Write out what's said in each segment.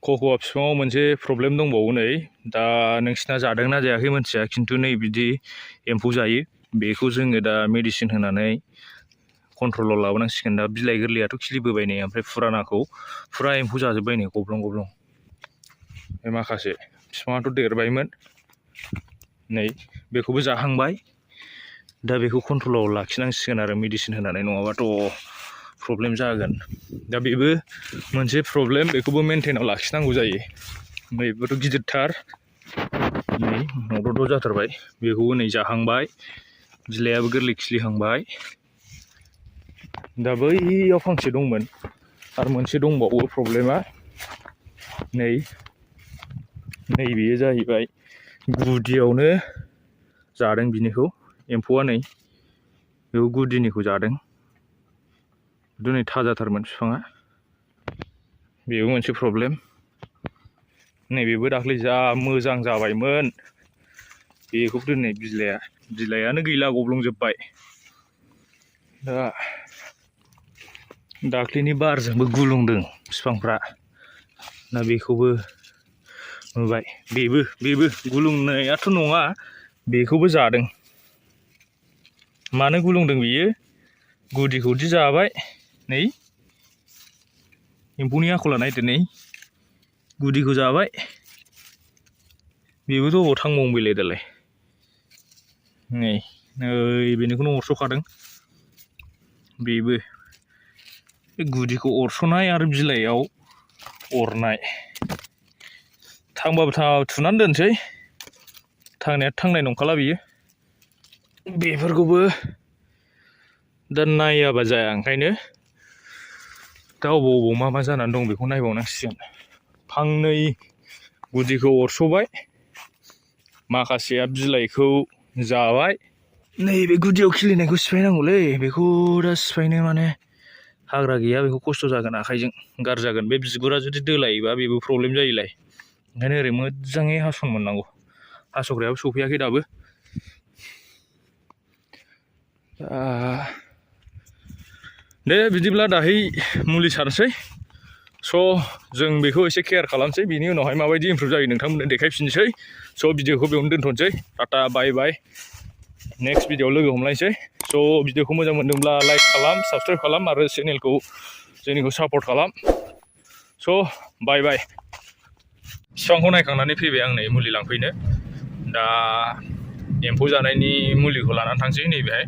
कक'आ बिफाङाव मोनसे प्रब्लेम दंबावो नै दा नोंसिना जादोंना जायाखै मिथिया खिन्थु नै बिदि एम्फौ जायो बेखौ जोङो दा मेडिसिन होनानै कन्ट्रलाव लाबोनांसिगोन दा बिलाइ गोरलैयाथ' खिलिबोबाय नै ओमफ्राय फुरानाखौ फुरा एम्फौ जाजोब्बाय नै गब्लं गब्लं बे माखासे बिफाङाथ' देरबायमोन नै बेखौबो जाहांबाय दा बेखौ कन्ट्रलाव लाखिनांसिगोन आरो मेडिसिन होनानै नङाबाथ' प्रब्लेम जागोन दा बेबो मोनसे प्रब्लेम बेखौबो मेनटेनाव लाखिनांगौ जायो बेबोथ' गिदिरथार नै मदद जाथारबाय बेखौबो नै जाहांबाय बिलाइयाबो गोरलै खिलिहांबाय दा बैयाव फांसे दंमोन आरो मोनसे दंबावो प्रब्लेमा नै बेयो जाहैबाय गुदियावनो जादों बिनिखौ एम्फौआ नै बेखौ गुदिनिखौ जादों खिन्थु नै थाजाथारमोन बिफाङा बेबो मोनसे प्रब्लेम नैबेबो दाख्लै जा मोजां जाबायमोन बेखौ दोनै बिलाइयानो गैला गब्लंजोब्बाय दा दाख्लैनि बारजोंबो गुलुंदों बिफांफ्रा दा बेखौबो नुबाय बेबो गुलुंनायाथ' नङा बेखौबो जादों मानो गुलुंदों बियो गुदिखौदि जाबाय नै एम्फौनि आखला नायदो नै गुदिखौ जाबाय बेबोथ' अबाव थांबावनो बेलाय दालाय नै बेनिखौनो अरस'खादों बेबो बे गुदिखौ अरस'नाय आरो बिलाइयाव अरनाय थांबाबो थुनानै दोनसै थांनाया थांनाय नंखाला बियो बेफोरखौबो दा नायाबा जाया ओंखायनो दा अबाव मा जानानै दं बेखौ नायबावनांसिगोन फांनै गुदिखौ अरस'बाय माखासेया बिलाइखौ जाबाय नैबे गुदियाव खिलिनायखौ सिफायनांगौलै बेखौ दा सिफायनो माने हाग्रा गैया बेखौ खस्थ' जागोन आखाइजों गारजागोन बे बिगुरा जुदि दोलायोबा बेबो प्रब्लेम जायोलाय ओंखायनो ओरै मोजाङै हासन मोननांगौ हास'ग्रायाबो सफैयाखै दाबो दे बिदिब्ला दाहाय मुलि सारनोसै स' जों बेखौ एसे केयार खालामसै बिनि उनावहाय माबायदि इमप्रुभ जायो नोंथांमोननो देखायफिनसै स' भिडिअखौ बेयावनो दोनथ'नोसै टाटा बाय बाय नेक्स्ट भिडिअआव लोगो हमलायनोसै स' भिडिअखौ मोजां मोनदोंब्ला लाइक खालाम साबसक्राइब खालाम आरो चेनेलखौ जोंनिखौ सापर्ट खालाम स' बाय बाय बिफांखौ नायखांनानै फैबाय आं नै मुलि लांफैनो दा एम्फौ जानायनि मुलिखौ लानानै थांसै नैबेहाय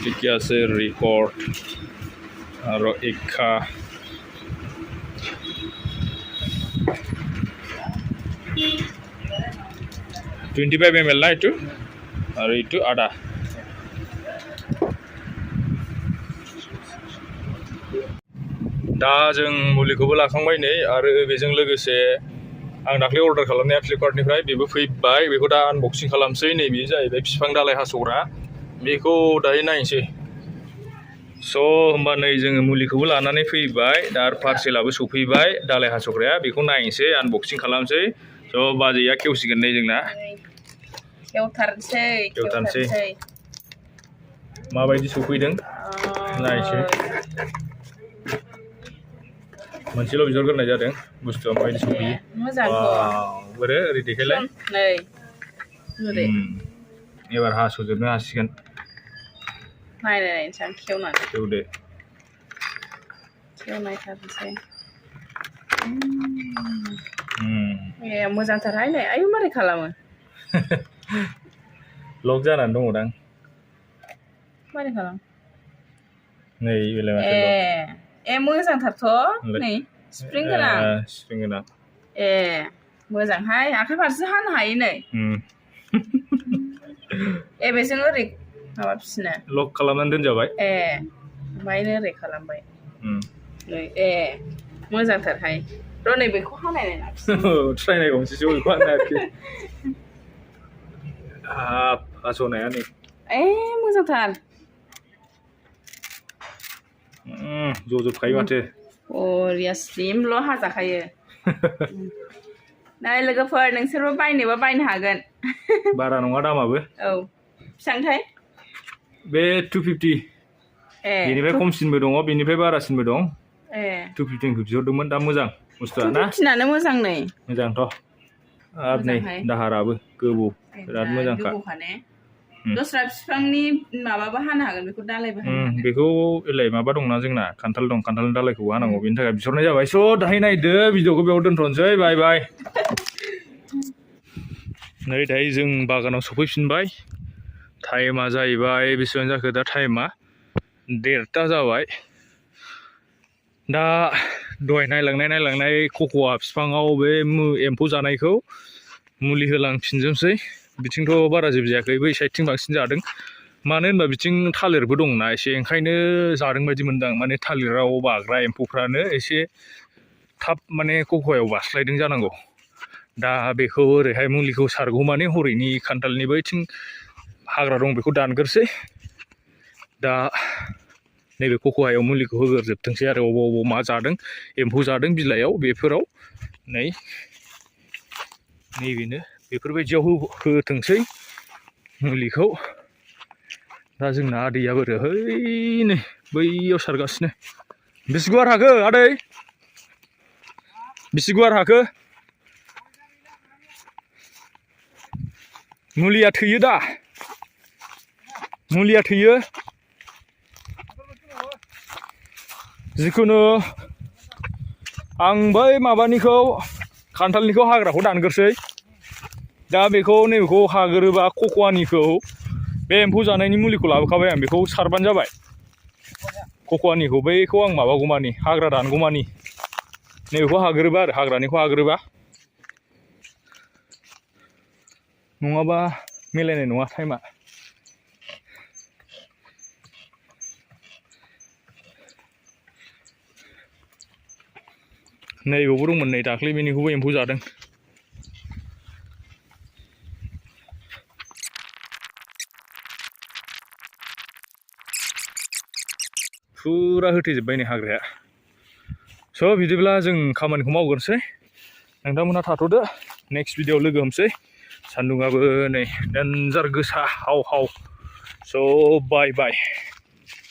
ঠিকে আছে রেকর্ড আৰু একা 25 ml না এইটো আৰু এইটো আদা दा जों मुलिखौबो लाखांबाय नै आरो बेजों लोगोसे आं दाख्लै अर्डार खालामनाया फ्लिपकार्टनिफ्राय बेबो फैबाय बेखौ दा आनबक्सिं खालामसै नै बेयो जाहैबाय बिफां दालाइ हास'ग्रा बेखौ दायो नायनोसै स' होमबा नै जोङो मुलिखौबो लानानै फैबाय दा आरो पार्सेलाबो सफैबाय दालाइ हास'ग्राया बेखौ नायनोसै आनबक्सिं खालामसै स' बाजैया खेवसिगोन नै जोंना खेवथारनोसै माबायदि सफैदों नायनोसै मोनसेल' बिहरग्रोनाय जादों बुस्थुआ माबायदि सफैयो बोरो ओरै देखायलाय नै एबार हास'जोबनो हासिगोन नायनायनोसै आं खेवदो खेवनायथारनोसै ए मोजांथारहाय नै आयु मारै खालामो लक जानानै दङदां मारै खालाम नै बेलाय माथो ए मोजांथारथ' नै स्प्रिं गोनां ए मोजांहाय आखाइ फारसे हानो हायो नै ए बेजों ओरै माबाफिनो लक खालामनानै दोनजाबाय ए ओमफ्रायनो ओरै खालामबाय ए मोजांथारहाय र' नै बेखौ हानाय ट्राइ नायबावनोसै बेखौ हानो हायाखै हाब हास'नाया नै ए मोजांथार जजोबखायो माथो बरिया स्लिमल' हाजाखायो नै लोगोफोर नोंसोरबो बायनोबा बायनो हागोन बारा नङा दामाबो औ बेसेबांथाय बे 250 बेनिफ्राय खमसिनबो दङ बेनिफ्राय बारासिनबो दं 250 बिहरदोंमोन दा मोजां बुस्थुआ ना 250 मोजां नै मोजांथ' आरो नै दाहाराबो गोबौ बिराद मोजांखा दस्रा बिफांनि माबाबो हानो हागोन बेखौ दालायबो हानो हागोन बेखौ एलाय माबा दंना जोंना खान्थाल दं खान्थालनि दालायखौ हानांगौ बेनि थाखाय बिहरनाय जाबाय स' दाहाय नायदो भिडिअखौ बेयाव दोनथ'नोसै बाय बाय नै दाहाय जों बागानाव सफैफिनबाय टाइमा जाहैबाय बेसेबां जाखो दा टाइमा 1:30 जाबाय दा दहाय नायलांनाय कक'आ बिफाङाव बे एम्फौ जानायखौ मुलि होलांफिनजोबसै बिथिंथ' बारा जेबो जायाखै बै साइडथिं बांसिन जादों मानो होनबा बिथिं थालिरबो दंना एसे ओंखायनो जादों बायदि मोनदां माने थालिराव बाग्रा एम्फौफ्रानो एसे थाब माने कक'आव बास्लायदों जानांगौ दा बेखौ ओरैहाय मुलिखौ सारगौमानि हरैनि खान्थालनि बैथिं हाग्रा दं बेखौ दानग्रोसै दा नैबे कक'आयाव मुलिखौ होग्रोजोबथोंसै आरो अबाव मा जादों एम्फौ जादों बिलाइयाव बेफोराव नैबेनो बेफोरबायदियाव होथोंसै मुलिखौ दा जोंना आदैया बोरो नै बैयाव सारगासिनो बेसे गुवार हाखो आदै बेसे गुवार हाखो मुलिया थैयो दा मुलिया थैयो जिखुनु आं बै माबानिखौ खान्थालनिखौ हाग्राखौ दानग्रोसै दा बेखौ नैबेखौ हाग्रोबा कक'आनिखौ बे एम्फौ जानायनि मुलिखौ लाबोखाबाय आं बेखौ सारबानो जाबाय कक'आनिखौ बैखौ आं माबागौमानि हाग्रा दानगौमानि नैबेखौ हाग्रोबा आरो हाग्रानिखौ हाग्रोबा नङाबा मिलायनाय नङा टाइमा नैबावबो दंमोन नै दाख्लै बेनिखौबो एम्फौ जादों फुरा होथेजोब्बाय नै हाग्राया स' बिदिब्ला जों खामानिखौ मावग्रोनोसै नोंथांमोनहा थाथ'दो नेक्स्ट भिडिअ'आव लोगो हमसै सान्दुङाबो नै डेन्जार गोसा हाव स' बाय